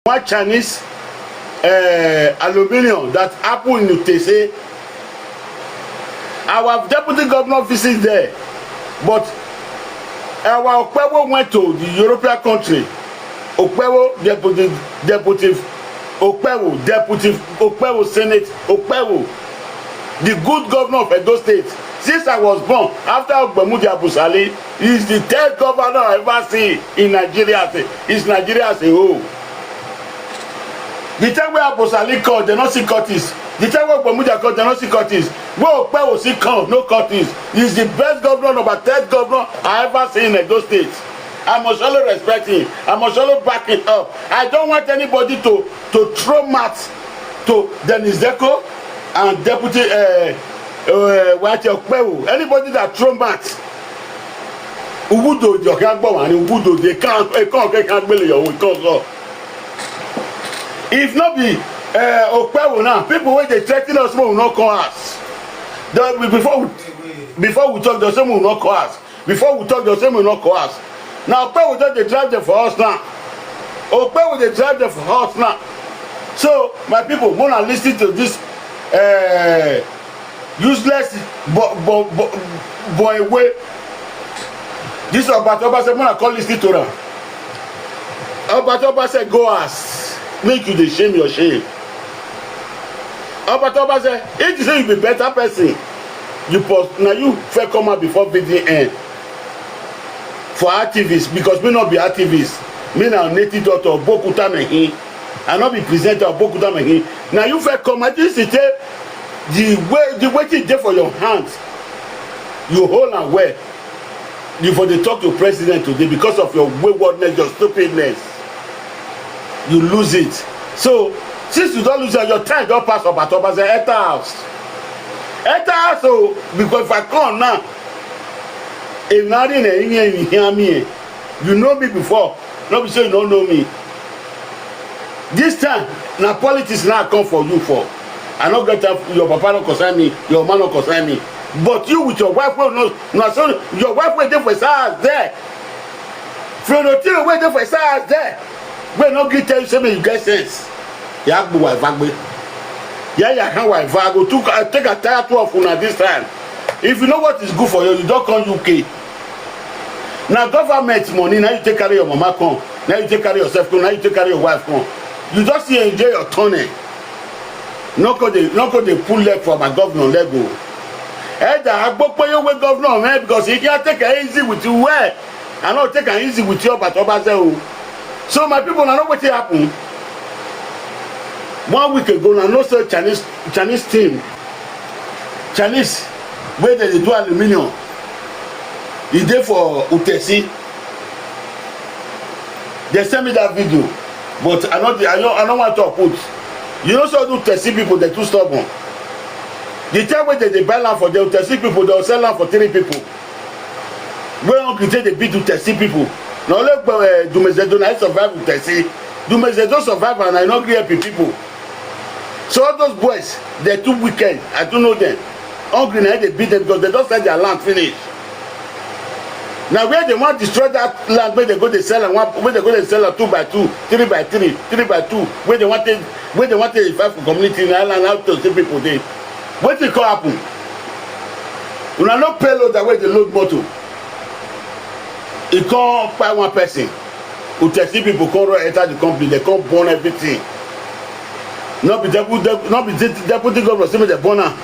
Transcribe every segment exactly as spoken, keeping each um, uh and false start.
one Chinese uh, aluminium that happen in Utese. Our deputy governor visit there, but our Okpewo went to the European country. Okpewo deputy, deputy Okpewo, deputy Okpewo, Senate Okpewo, the good governor of Edo State. Since I was born, after Ogbemudia Busali, he is the third governor I ever see in Nigeria as a, is Nigeria as a whole. The time wey Abosali come, dem no see Curtis. The time wey Ogbemudia come, dem no see Curtis. Wey Okpewo still come, no Curtis. He is the best governor, number third governor I ever see in Edo State. I must always respect him. I must always back him up. I don't want anybody to to throw mat to Dennis Zeko and deputy uh, uh, Wati Okpewo. Anybody that throw mat, Ugudo Jokiagbo and Ugudo, they can't, they can't, they can't build your own, they can't go. If not be uh, Okpewo now, people wey dey threaten us, we will not call us. The, we- before we, before we talk, the same will not call us. Before we talk, the same will not call us. Now Okpewo just dey drive them for us now. Okpewo dey drive them for us now. So my people, wanna listen to this uh, useless boy, boy, boy, boy way. This Oba Toba say, wanna call listen to them. Oba Toba say, go ask, make you dey shame your shame. Oba Toba say, if you say you be better person, you post now you fair come out before V D N for activists, because me not be activist. Me now native daughter of Bokuta Mehin. I not be presenter of Bokuta Mehin. Now you fair come out. This is the way the way you dey for your hands. You hold am well. You for dey talk to president today because of your waywardness, your stupidness. You lose it. So since you don lose it, your time don pass. Oba Toba say, enter house. Enter house o, because if I come now, if na ring na ring na ring hear me, eh, you know me before. No be say you no know me. This time na politics na I come for you for. I no get time. Your papa no concern me. Your mama no concern me. But you with your wife wey no na so your wife wey dey for inside house there. Florentino wey dey for inside house there. Wey no gree tell you say make you get sense. Yagbo wa vagbe. Ya ya kan wa vago. Take a tire two of una this time. If you know what is good for you, you don come U K. Na government money, na you take carry your mama come, na you take carry yourself come, na you take carry your wife come. You just see enjoy your turn, eh? No go dey no go dey pull leg for my governor leg o. Elder Agbopoyo wey governor, man, because he can take am easy with you well. I no take am easy with you, but Obaze o. So my people, I know wetin happen. One week ago, I know say Chinese Chinese team, Chinese wey dem dey do aluminium, e dey for Utesi. They send me that video, but I no dey- I no I no want to put. You know, so do Utesi people, they too stubborn. The time wey dem dey buy land for them, Utesi people, dem sell land for three people. Wey hungry take dey beat Utesi people. Na only uh, Dumezedo na him survive Utesi. Dumezedo survive and I no gree help him people. So all those boys, they too wicked. I don't know them. Hungry na him dey beat them because they don sell their land finish. Na where they wan destroy that land, wey they go dey sell am one, wey they go dey sell am two by two, three by three, three by two, wey they wan take, wey they wan take fight for community, na land how to see people dey. Wetin come happen? Una no pay loader wey dey load motor. E come kpai one person. Utesi people come run enter the company, they come burn everything. No be deputy, no be de- deputy governor say make dem burn am.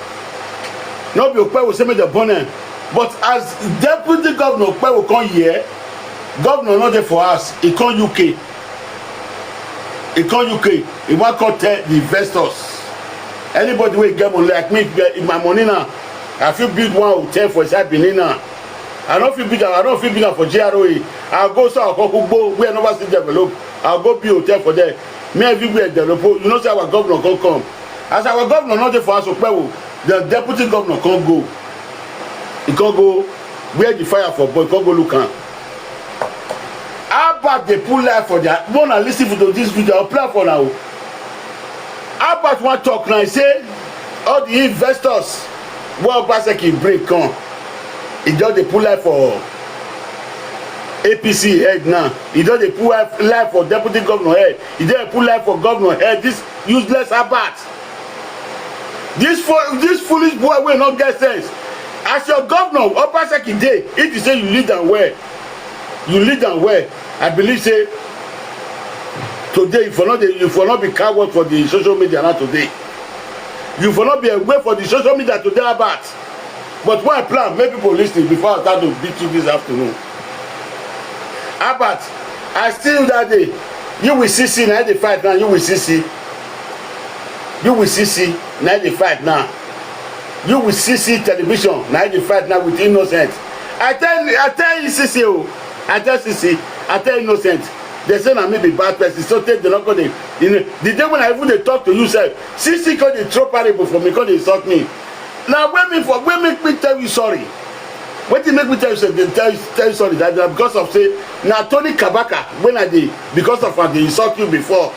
No be Okpewo say make dem burn am. But as deputy governor Okpewo come here, governor no dey for house, e come U K. E come U K, e wan come tell the investors. Anybody wey get money like me, if my money now, I fit build one hotel for inside Benin now. I no fit build am, I no fit build am for G R O A. I go so I go Kugbo where I never see develop. I go build hotel for there. Me everywhere develop. You know say our governor come come. As our governor no dey for house, Okpewo, the deputy governor come go. He come go where the fire for boy, come go look am. Albert dey put life for their, wanna listen to this video, I'll play for now. Albert wan talk now, he say all the investors wey Obaseki bring come, he just dey put life for A P C head now. He don dey put life, life for deputy governor head. He don dey put life for governor head. This useless Albert. This fo-, this foolish boy wey no get sense. As your governor, Obaseki dey, if you say you lead am well, you lead am well. I believe say today you for not dey, you for not be coward for the social media now today. You for not be away for the social media today, Albert. But why I plan make people listen before I start to beat you this afternoon? Albert, I see you that day. You will see, see, now the fight now. You will see, see. You will see, see, now the fight now. You will see, see television, now the fight now with innocent. I tell, I tell you, C C, oh, I tell C C, I tell innocent. They say na me be bad person. So take the not go dey. You know, the day when I even dey talk to you, sef, C C come dey throw parable for me, come dey insult me. Now when me for, when make me tell you sorry? Wetin make me tell you say, dey tell you, tell you sorry that day? Because of say na Tony Kabaka when I dey, because of am dey insult you before.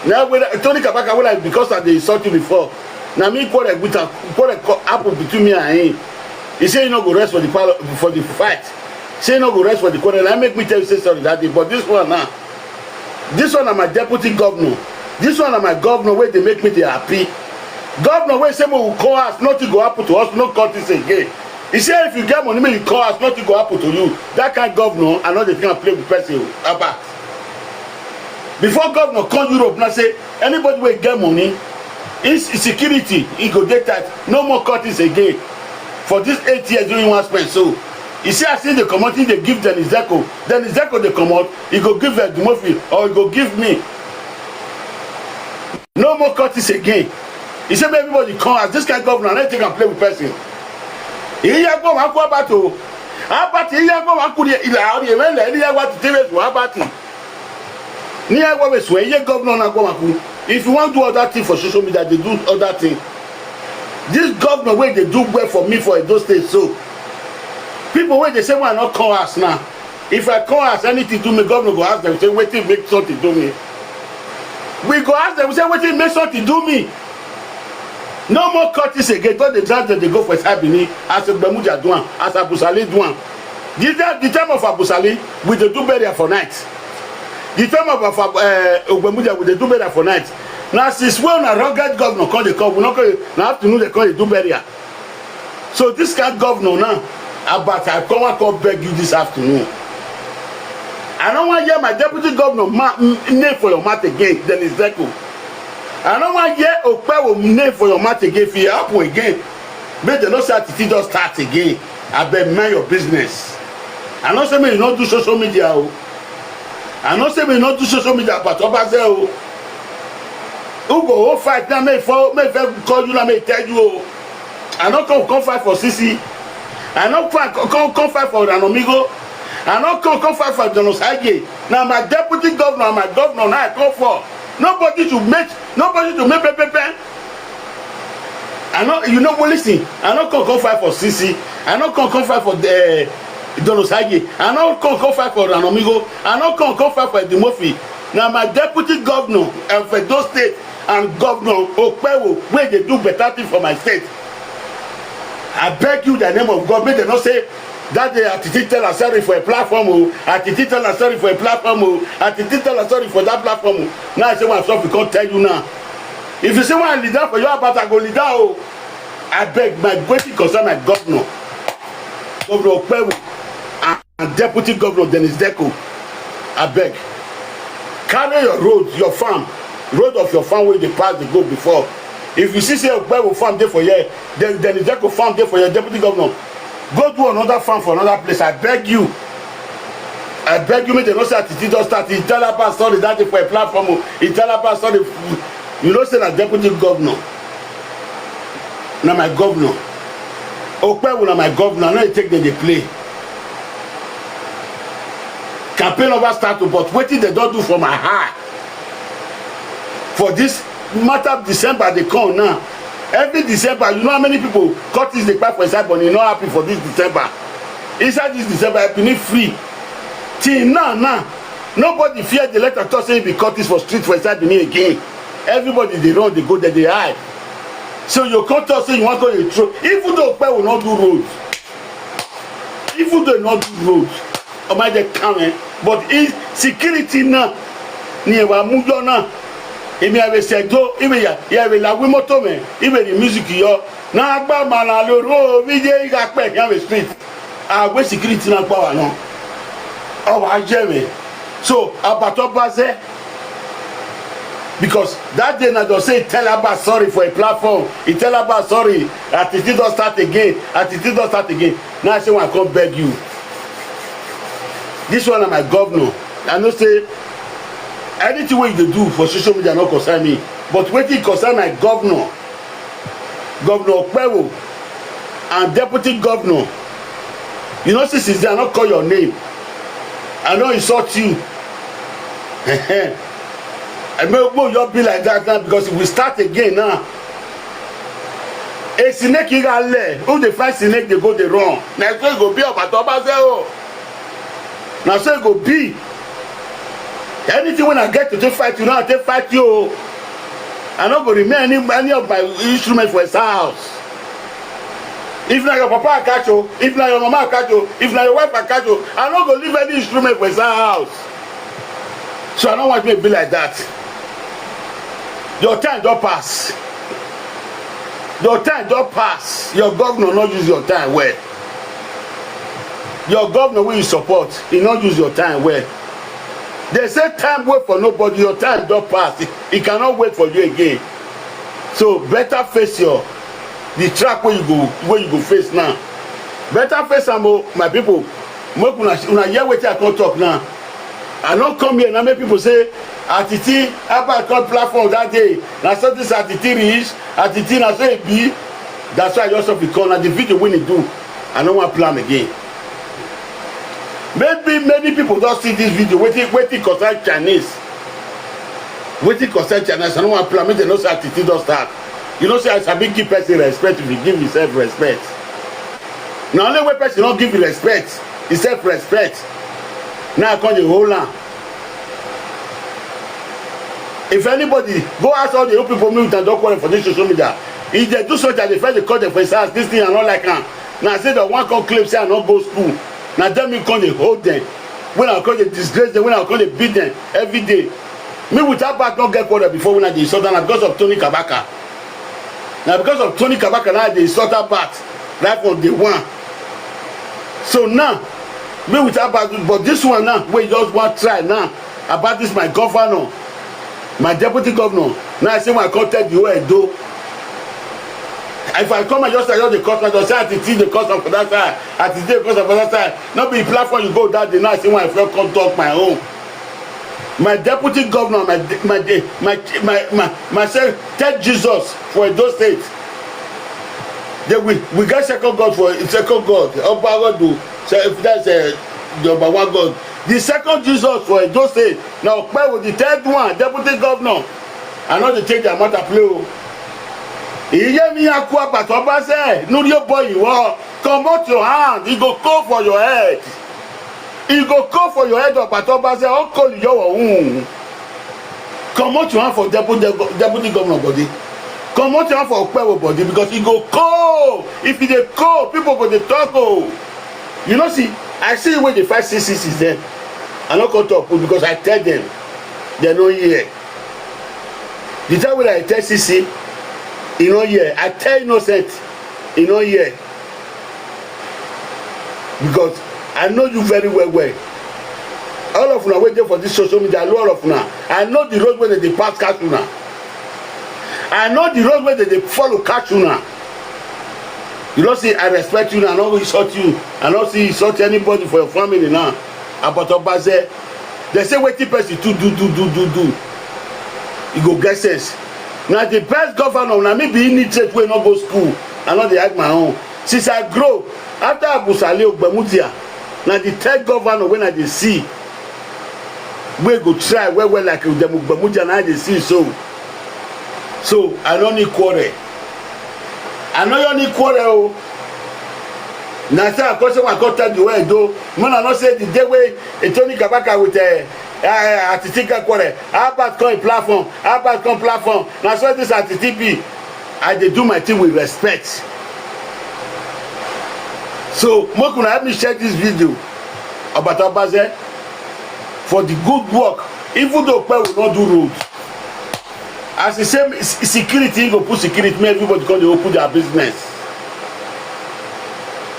Now when I, Tony Kabaka when I, because I dey insult you before, na me quarrel with am, quarrel co-, happen between me and him. He say he no go rest for the pal-, for the fight. Say he no go rest for the quarrel. Na make me tell you say sorry that day. But this one now, this one na my deputy governor. This one na my governor wey dey make me dey happy. Governor wey say make we come house, nothing go happen to us, no cut this again. He say if you get money, make you come house, nothing go happen to you. That kind governor, I no dey think am play with person, Albert. Before governor come Europe now say anybody wey get money, his security, e go dey tight. No more cut this again. For this eight years wey he wan spend so, he say as he dey comot, he dey give Dennis Zeko. Dennis Zeko dey comot, he go give Eddie Murphy or he go give me. No more cut this again. He say make everybody come, as this kind governor, I no take am play with person. Iya go wa ku Albert o. Albert, iya go wa ku di ila ori, iya wa ti tebe su Albert. Ni I always swear, ye governor na go maku. If you wan do other thing for social media, dey do other thing. This governor wey dey do well for me for Edo State, so people wey dey say why I no come house now. If I come house, anything do me, governor go ask them say wetin make something do me. We go ask them say wetin make something do me. No more cut this again. Don dey drag them dey go for inside Benin, as Ogbemudia do am, as Abu Saleh do am. The time, the time of Abu Saleh, we dey do burial for night. The time of, of uh, Ogbemudia, we dey do burial for night. Now since when a rugged governor come dey come, we no come, na afternoon they come dey do burial. So this kind governor now, Albert, I come, I come beg you this afternoon. I no wan hear my deputy governor ma-, m-, name for your mouth again, Dennis Zeko. I no wan hear Okpewo name for your mouth again. If e happen again, make dem no say Atiti don start again. Abeg, mind your business. I no say make you no do social media o. I no say make you no do social media, but Obaze o. Who go hold fight now, make e for, make e for call you now, make e tell you o. I no come, come fight for C C. I no come, come, come fight for Ranamigo. I no come, come fight for Don Osagie. Na my deputy governor, my governor, na I come for. Nobody to make, nobody to make pepepe. I no, you no go listen. I no come, come fight for C C. I no come, come fight for the, uh, Don Osagie. I no come, come fight for Ranamigo. I no come, come fight for Eddie Murphy. Na my deputy governor of Edo State and governor Okpewo wey dey do better thing for my state. I beg you, the name of God, make dem no say that day Atiti tell am sorry for a platform o. Atiti tell am sorry for a platform o. Atiti tell am sorry for that platform o. Now I say one stuff we come tell you now. If you say one leader for your part, I go leader o. I beg, my wetin concern my governor, Governor Okpewo, and Deputy Governor Dennis Zeko, I beg, carry your road, your farm, road of your farm wey dey pass dey go before. If you see say Okpewo farm dey for here, then Dennis Zeko farm dey for here, Deputy Governor, go do another farm for another place. I beg you. I beg you, make dem no say Atiti don start. He tell Albert sorry that day for a platform o. He tell Albert sorry. You know say na deputy governor. Na my governor. Okpewo na my governor. I no dey take dem dey play. Campaign never start o, but wetin dem don do for my heart. For this matter, December dey come now. Every December, you know how many people cultists dey kpai for inside Benin, no happy for this December. Inside this December, Benin free. Till now, now, nobody fear the letter talk say he be cultist for street for inside Benin again. Everybody dey run, dey go there, dey hide. So you come talk say you wan go dey throw. Even though Okpewo no do road, even though e no do road, ọmọ ẹ̀jẹ̀ kan mẹ́, but insecurity náà ni ẹ̀wà mújọ́ náà. Èmi àwẹ̀ ṣẹ̀dó, ìwé yà, yà ìwé làwí mọ́tò mẹ́, ìwé ni music yọ. Náà gbà máa nà lóru, ó, mi jẹ́ ìgbà pẹ̀ ní àwẹ̀ street. Àwẹ̀ security náà gbà wà náà. Ọwọ́ ajẹ́ mi. So, àbàtọ́ bá ṣẹ́. Because that day, na just say, tell Abba sorry for a platform. He tell Abba sorry. At it don start again. At it don start again. Now I say, when I come beg you. This one na my governor. I know say anything wey you dey do for social media no concern me. But wetin concern my governor, Governor Okpewo and deputy governor, you know, since I no call your name, I no insult you. And make you just be like that now, because if we start again now, a snake you got left. Who dey find snake dey go dey run. Na so e go be, Obato Obase o. Na so e go be. Anything wey I get to take fight you now, I take fight you o. I no go remain any, any of my instrument for his house. If na your papa I catch o, if na your mama I catch o, if na your wife I catch o, I no go leave any instrument for his house. So I no want make e be like that. Your time don pass. Your time don pass. Your governor no use your time well. Your governor wey you support, he no use your time well. They say time wait for nobody. Your time don pass. He, he cannot wait for you again. So better face your, the track wey you go, wey you go face now. Better face am o, my people. Make una, una hear wetin I come talk now. I no come here now make people say, Atiti, Abba come platform that day. Na so this Atiti reach, Atiti na so e be. That's why I just have to come. Na the video wey e do, I no wan play am again. Maybe many people don see this video. Wetin, wetin concern Chinese? Wetin concern Chinese? I no wan play am. Make dem know say Atiti don start. You know say I sabi give person respect if you give yourself respect. Na only when person no give you respect, himself respect, now I come dey hold am. If anybody go ask all the old people, me with dem don quarrel for this social media. If dem do something, I dey first dey call dem for his house. This thing I no like am. Na say dem wan come claim say I no go school. Na dem me come dey hold dem. When I come dey disgrace dem, when I come dey beat dem every day. Me with Abba no get quarrel before when I dey insult am, na because of Tony Kabaka. Na because of Tony Kabaka now I dey insult Abba right from day one. So now, me with Abba, but this one now, wey just wan try now, about this my governor, my deputy governor. Now I say, when I come tell the whole Edo. If I come and just, I just dey curse, I just say, Atiti dey curse am for that side, Atiti dey curse am for that side. No be platform you go that day. Now I say, when I first come talk my own. My deputy governor, my, my, my, my, my, my say, tell Jesus for Edo State. They, we, we get second God for, second God. Oba God do. So if that's, uh, the number one God. The second Jesus for Edo State. Now, Okpewo, the third one, deputy governor. I no dey take their matter play o. Iyemi Akua Obato Obase, Nurio boy, you are. Comot your hand. E go cold for your head. E go cold for your head, Obato Obase. Uncle, your own. Comot your hand for deputy, deputy governor body. Comot your hand for Okpewo body, because e go cold. If e dey cold, people go dey talk o. You know, see, I see the way they fight C C C then. I no come talk o, because I tell them. They no hear. The time wey I tell C C, e no hear. I tell Innocent, e no hear. Because I know you very well, well. All of una wey dey for this social media, I know all of una. I know the road wey dem dey pass catch una. I know the road wey dem dey follow catch una. You know, see, I respect you, I no insult you. I no see insult anybody for your family now. Obato Obase, they say wetin person do, do, do, do, do, do. You go get sense. Now the best governor, na me be illiterate wey no go school. I no dey hide my own. Since I grow, after Abu Saleh Ogbemudia, na the third governor wey I dey see wey go try well well like dem Ogbemudia, na I dey see so. So I no need quarrel. I no need quarrel o. Na say I come say, when I come tell the whole Edo, when I no say the day wey Tony Kabaka with, uh, uh, Atiti get quarrel, Albert come a platform, Albert come platform. Na so this Atiti be. I dey do my thing with respect. So make una help me share this video. Obata Obaze, for the good work. Even though Okpewo no do road, as he say, security, he go put security, make everybody come dey open their business.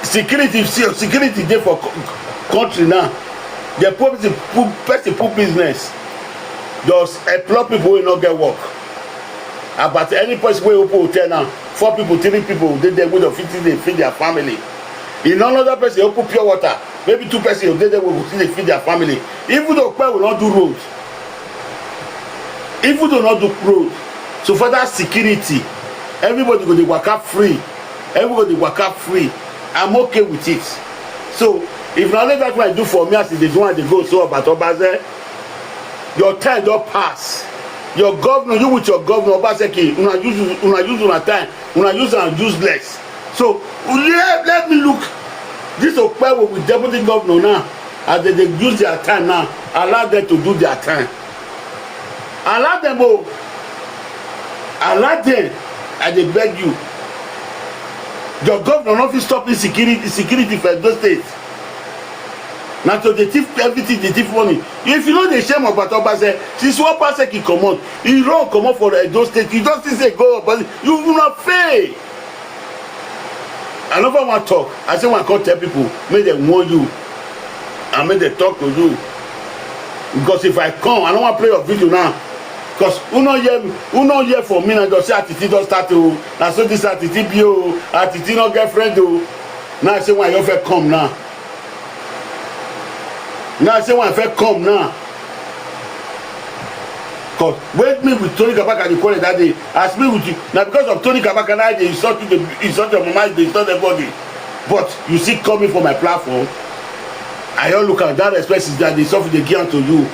Security, see, security dey for country now. The person put, person put business, just employ people wey no get work. About any person wey open hotel now, four people, three people dey there wey dey fit dey feed their family. In another person open pure water, maybe two person dey there wey go still dey feed their family. Even though Okpewo no do road, even though no do road, so far that security, everybody go dey waka free. Everybody dey waka free. I'm okay with it. So if na only that one do for me as e dey do, I dey go so, Obata Obaze, your time don pass. Your governor, you with your governor Obaseki, una use, una use una time, una use am useless. So let, let me look this Okpewo with deputy governor now, as they dey use their time now. Allow them to do their time. Allow them, oh, allow them. I dey beg you. Your governor no fit stop insecurity, security for Edo State. Na to dey thief everything, dey thief money. If you no dey shame Obata Obaze, since Obaseki comot, he run comot for Edo State. You just think say go, but you una fail. I never wan talk. I say wan come tell people, make dem warn you and make dem talk to you. Because if I come, I no wan play your video now. Because who no hear, who no hear for me now, just say Atiti don start o. Na so this Atiti be o. Atiti no get friend o. Now I say why you fit come now. Now I say why I fit come now. Because when me with Tony Kabaka dey quarrel that day, as me with you, na because of Tony Kabaka now dey insult you, dey insult your mama, dey insult everybody. But you still come in for my platform. I all look at that respect is that they suffer, they give am to you.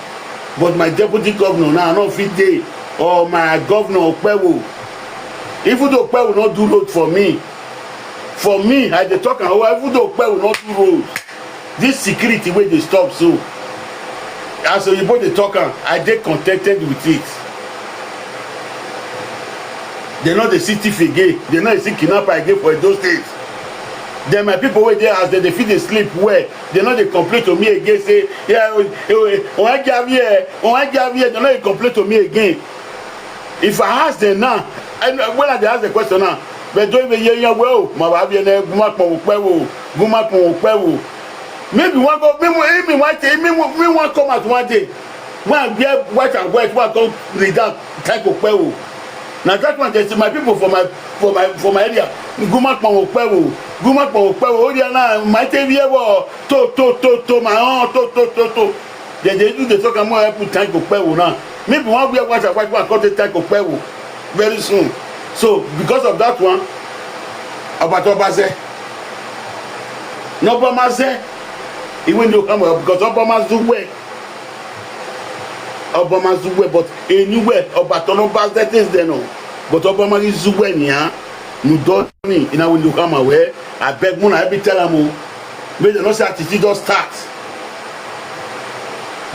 But my deputy governor now, I no fit dey, or my governor Okpewo. Even though Okpewo no do road for me, for me, I dey talk am, oh, even though Okpewo no do road, this security wey dey stop so, as oyibo dey talk am, I dey contented with it. They no dey see thief again, they no dey see kidnapper again for Edo State. Then my people wey dey house, dem dey fit dey sleep well. They no dey complain to me again say, yeah, oh, oh, oh, I give here, oh, I give here. They no dey complain to me again. If I ask them now, and when I dey ask the question now, but don't even hear your well, my wife, you know, Guma Kpon Okpewo, Guma Kpon Okpewo. Maybe one go, maybe, maybe one day, maybe one, maybe one come out one day. One wear white and white, one come kneel down, thank Okpewo. Now that one, they say my people for my, for my, for my area, Guma Kpon Okpewo, Guma Kpon Okpewo, area now, my tell you, to, to, to, to, my own, to, to, to, to. They, they do the talk and more people thank Okpewo now. Maybe one wear white and white, one come take thank Okpewo very soon. So because of that one, Obata Obaze, no Obamaze, even though come up because Obamaze do well. Obamaze do well, but anywhere, Obata no Obaze things then no. But Obamaze do well, yeah. No doni, in a window come away. I beg Muna, I be tell am o. Make dem no say Atiti don start.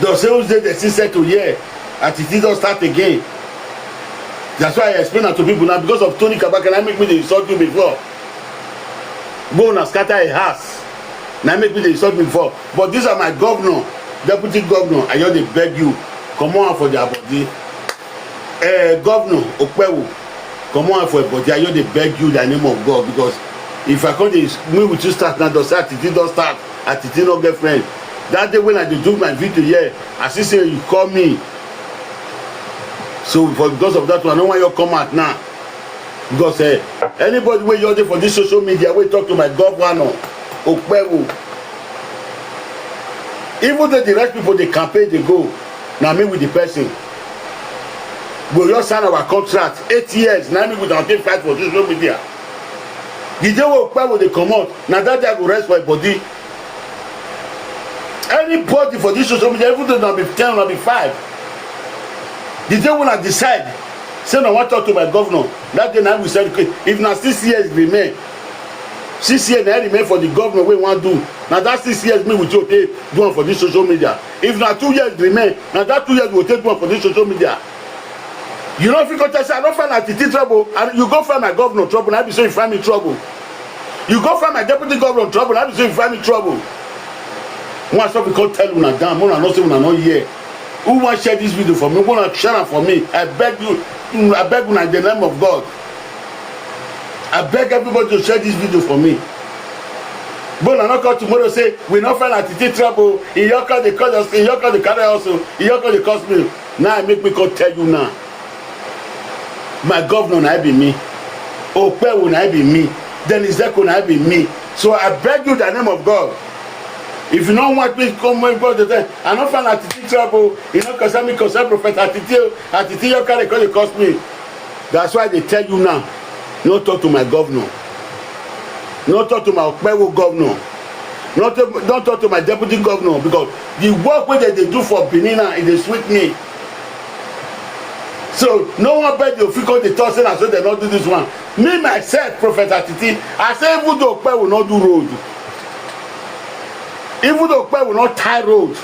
Dem say who's dey dey still settle here. Atiti don start again. That's why I explain am to people now because of Tony Kabaka, na make me dey insult you before. Go una scatter a house. Na make me dey insult me before. But these are my governor, deputy governor. I just dey beg you, comot am for their body. Eh, governor Okpewo, comot am for your body. I just dey beg you in the name of God, because if I come dey, me with you start now, don say Atiti don start, Atiti no get friend. That day when I dey do my video here, I see say you call me. So for, because of that one, I no wan you come out now. Because eh, anybody wey you dey for this social media wey talk to my governor Okpewo, even though the rest people dey campaign dey go, na me with the person. We just sign our contract, eight years, na me with am take fight for social media. The day wey Okpewo dey comot, na that day I go rest for im body. Anybody for this social media, even though na be ten, na be five, the day when I decide say na wan talk to my governor, that day na we said, okay, if na six years remain, six years na remain for the governor wey wan do, na that six years me with you take do am for this social media. If na two years remain, na that two years we go take do am for this social media. You no fit go tell say I no find Atiti trouble, and you go find my governor trouble, na be so you find me trouble. You go find my deputy governor trouble, na be so you find me trouble. Una stop, because tell una down, una no say una no hear. Who wan share this video for me? Una share am for me. I beg you, mm, I beg una in the name of God. I beg everybody to share this video for me. But una no come tomorrow say we no find Atiti trouble. E your call dey call us, e your call dey carry us o, e your call dey cause me. Now I make me come tell you now. My governor na be me. Okpewo na be me. Dennis Zeko na be me. So I beg you in the name of God. If you no want me come, my brother, say, I no find Atiti trouble. E no concern me, concern Prophet Atiti o. Atiti your call dey call dey cause me. That's why I dey tell you now. No talk to my governor. No talk to my Okpewo governor. No talk, don't talk to my deputy governor, because the work wey dem dey do for Benin now, e dey sweet me. So no one beg you fit come dey talk say na so dem no do this one. Me myself, Prophet Atiti, I say even though Okpewo no do road, even though Okpewo no tie road,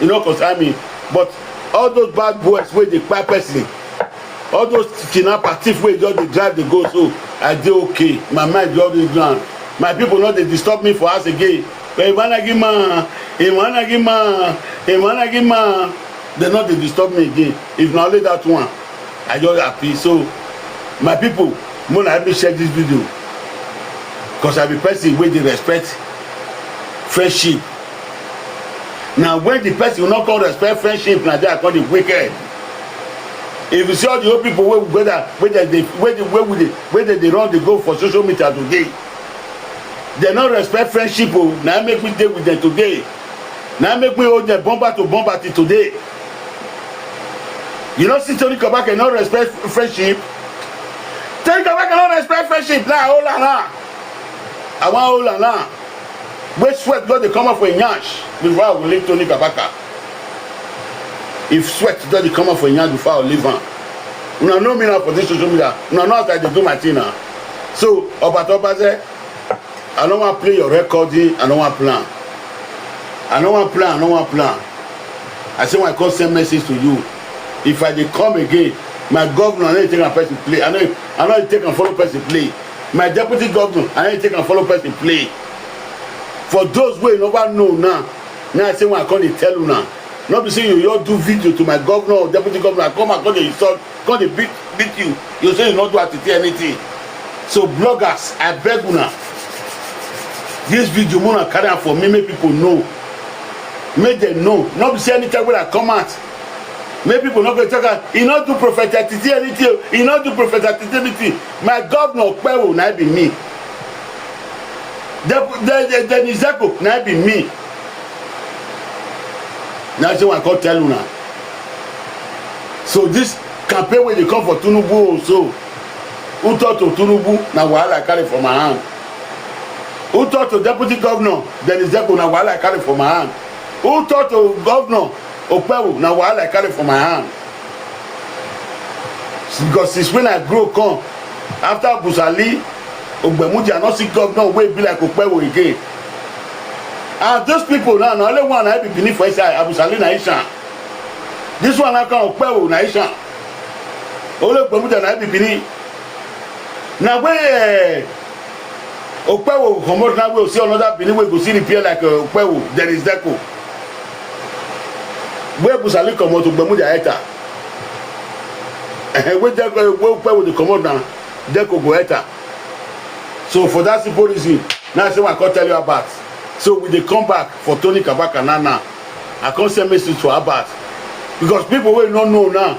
e no concern me. But all those bad boys wey dey kpai person, all those kidnapper thief wey just dey drive dey go, so I dey okay. My mind just dey ground. My people no dey disturb me for house again. But Imanagima, Imanagima, Imanagima, dem no dey disturb me again. If na only that one, I just happy. So my people, make una help me share this video, because I be person wey dey respect friendship. Na when the person no come respect friendship, na there I come dey wicked. If you see all the old people wey we gather, wey dem dey, wey dey, wey we dey, wey dem dey run dey go for social media today, dem no respect friendship o. Na make me dey with dem today. Na make me hold dem bumper to bumper till today. You no see Tony Kabaka no respect friendship. Tony Kabaka no respect friendship. Now hold on now. I wan hold on now. Wey sweat just dey come off for im yansh before I go leave Tony Kabaka. If sweat just dey come off for im yansh before I leave am. Una know me now for this social media. Una know as I dey do my thing now. So, Oba Tobaze, I no wan play your recording. I no wan plan. I no wan plan. I no wan plan. I say when I come send message to you. If I dey come again, my governor, I no dey take am person play. I no, I no dey take am follow person play. My deputy governor, I no dey take am follow person play. For those wey never know now, now I say when I come dey tell una. No be say you just do video to my governor or deputy governor, I come, I come dey insult, come dey beat, beat you. You say you no do Atiti anything. So bloggers, I beg una, this video, make una carry am for me, make people know. Make dem know. No be say anytime wey I come out, make people no go talk am, e no do Prophet Atiti anything o, e no do Prophet Atiti anything. My governor Okpewo na be me. The, the, the, Dennis Zeko na be me. Na say I come tell una. So this campaign wey dey come for Tinubu also, who talk to Tinubu na wahala I carry for my hand. Who talk to deputy governor Dennis Zeko na wahala I carry for my hand. Who talk to governor Okpewo na wahala I carry for my hand. Because since when I grow come, after Busali, Ogbemudia, I no see governor wey be like Okpewo again. And those people now, na only one na be Benin for inside, Busali na Ishan. This one na come Okpewo na Ishan. Only Ogbemudia na be Benin. Na wey, eh, Okpewo comot, na we go see another Benin wey go still repair like, uh, Okpewo, Dennis Zeko. Wey Busali comot, Ogbemudia enter. Eh, wey Zeko, wey Okpewo dey comot na, Zeko go enter. So for that simple reason, now I say I come tell you about. So we dey come back for Tony Kabaka now now. I come send message to Albert. Because people wey no know now,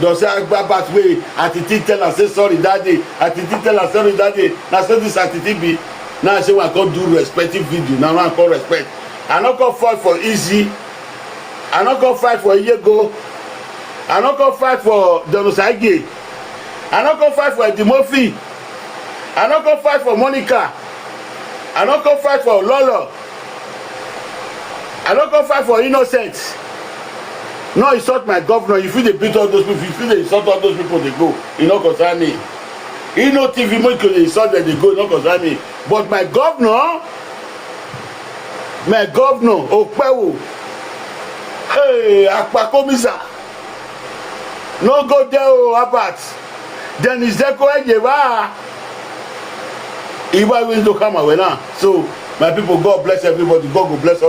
dem say Albert wey Atiti tell am say sorry that day. Atiti tell am sorry that day. Na so this Atiti be. Now I say I come do respective video. Now I come respect. I no come fight for Easy. I no come fight for Iyego. I no come fight for Don Osagie. I no come fight for Eddie Murphy. I no come fight for Monica. I no come fight for Lolo. I no come fight for Innocent. No insult my governor. You fit dey beat all those people. You fit dey insult all those people dey go. E no concern me. E no T V make you dey insult dem dey go. E no concern me. But my governor, my governor, Okpewo, hey, Akpakomisa, no go there o, Albert. Dennis Zeko, Ejeba. Iwa wey no come away now. So, my people, God bless everybody. God go bless